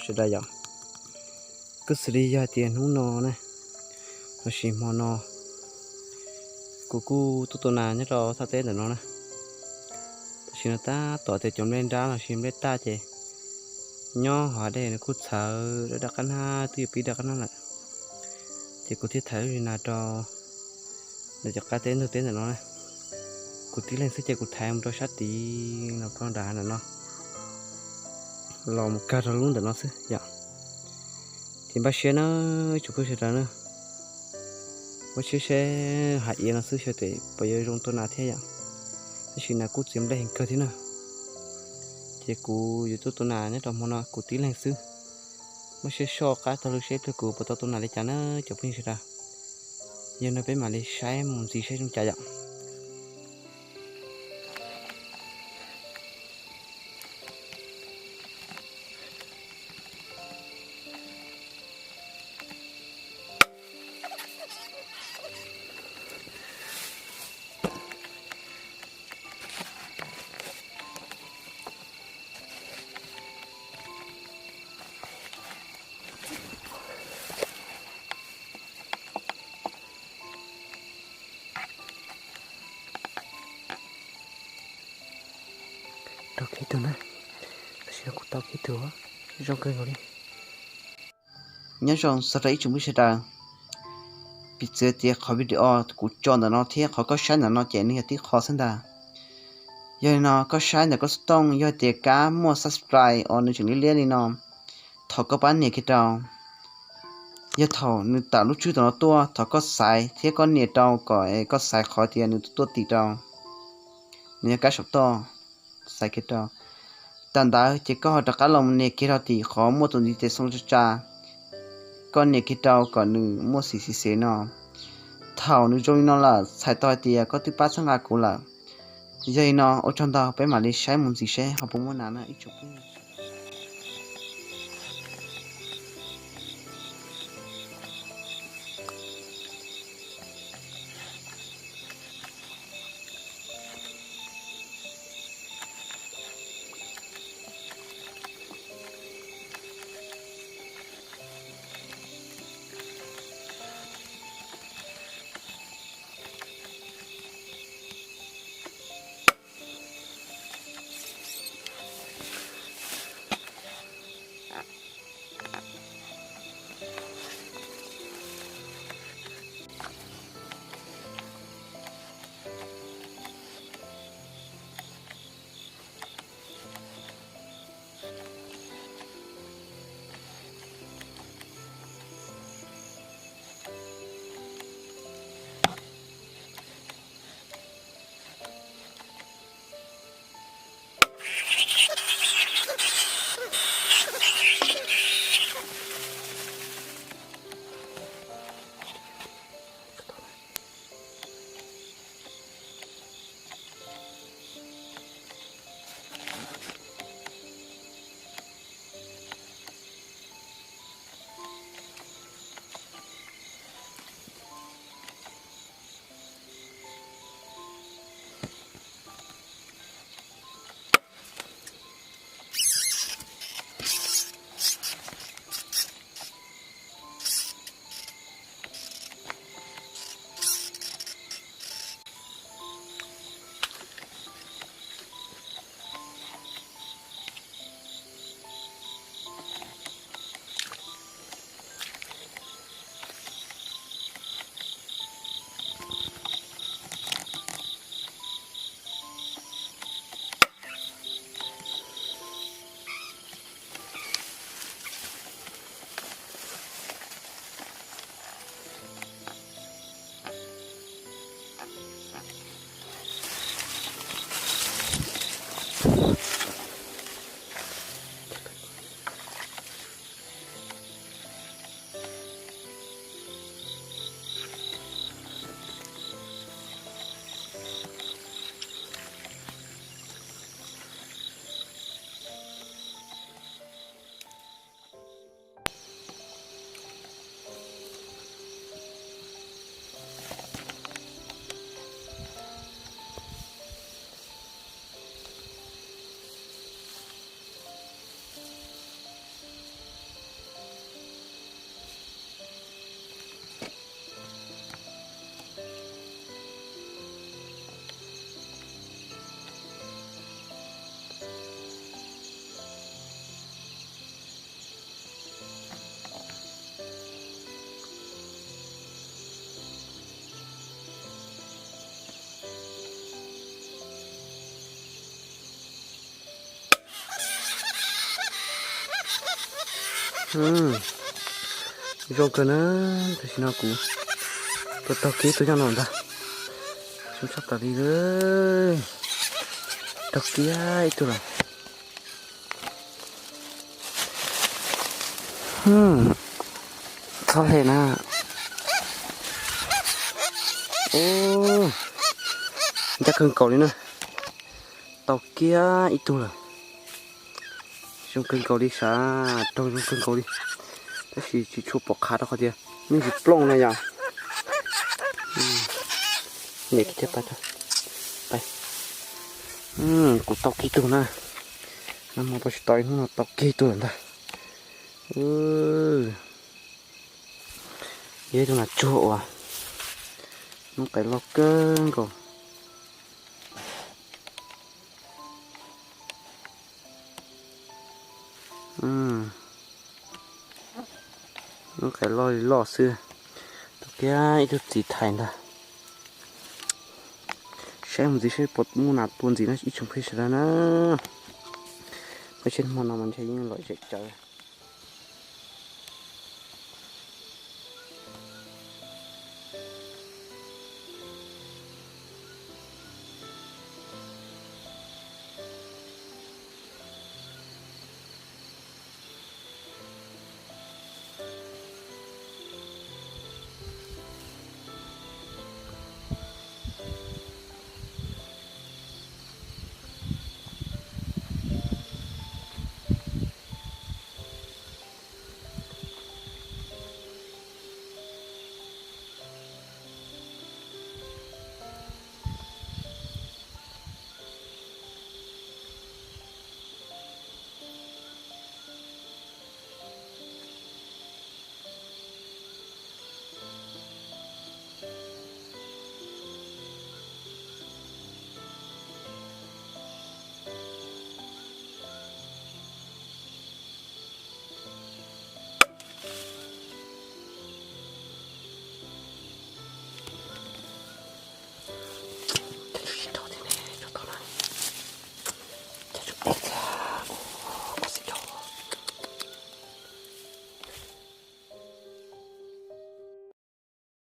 Sawv daws yom, kuj xws li yog hais tias hnub no na, los sis hmo no, kuv kuj tuaj tua nas nyob rau thaj teb ntawm no na. Tam sim no tab tom tias cov nplej nrab los sis nplej taj ces nyob hauv dej nws kuj txhawv daj daj qab hnab, twb yuav pib daj qab hnab lawm. Ces kuv thiaj thaiv lub zis nas rau ntawm cov qab teb ntug teb ntawm no na. Kuv tib leeg xwb ces kuv thaiv mus rau sab tid los rau nram hav ntawm no, los mus kawg rau lub ntawm no xwb yom. Ces npaj siab na, ib tsoom phooj ywg sawv daws na, npaj siab seb hav iav no xwb xyov tes puas yuav zoo tua nas thiab yom. Tab sis nas kuj txiav nplej heev kawg thiab na. Ces kuv yuav tuaj tua nas nyob rau hmo no kuv tib leeg xwb. Npaj siab soj qab taug lw seb pliag kuv puas tau tua nas li cas na cov phooj ywg sawv daws. Yog no peb mam li saib mus ntxiv saib zoo cas yom. Rau kiag tug na, tam sim no kuv tau kiag tug zoo kawg nkaus li. Nyob zoo txog rau ib tsoom phooj ywg sawv daws, piv txwv tias qhov video kuv tso ntawm no thiab qhov koj saib ntawm no ces nws yog tib qho xwb ntag. Yog li no koj saib ntawm koj xov tooj yog tias kab muaj subscribe uas nws tseem liab liab li no, thov koj pab nias kiag rau. Yog thaum nws tawm lub tswb tom no tuaj, thov koj xaiv thiab koj nias rau kom koj xaiv qhov tias nws tuaj tim rau. Nws yog kab saum toj, xaiv kiag rau. Tawm ntawd ces koj ho rov qab los nias kiag rau tim qhov muaj tus ntiv tes xoo tsa tsa, koj nias kiag rau kom nws muaj xim xim xim no. Thaum nws zoo li no lawm txhais tau hais tias koj twb pab txhawb nqa kuv lawm. Yog li no ua tsaug ntau, peb mam li saib mus ntxiv seb ho puas muaj nas na ib tsoom phooj ywg. Zoo kawg na, tam sim no kuv tuaj taug kiag ib tug nyob no ntag. Zoo sab tas li, taug kiag ib tug lawm. Txhob hle na. Ncaj kawg nkaus li na. Tau kiag ib tug lawm. Zoo kawg nkaus li sav, raug zoo kawg nkaus li. Tab sis tsis tshua pom qhov rau qhov tias me ntsis plooj na yom. Niam kiag caj pas, kuv tau kiag tug na. Nag hmo tau tsis tau, hnub no tau kiag tug lawm ntag. Yog ib tug nas tsuag uas noob qes loj kawg nkaus. Noob qes loj li loj xwb. Tau kiag ib tug txiv thais ntag. Saib mus ntxiv saib puas muaj nas tua ntxiv no ib tsoom phooj ywg sawv daws na. Peb saib hmo no mas ntshe yeej lom zem tsawv.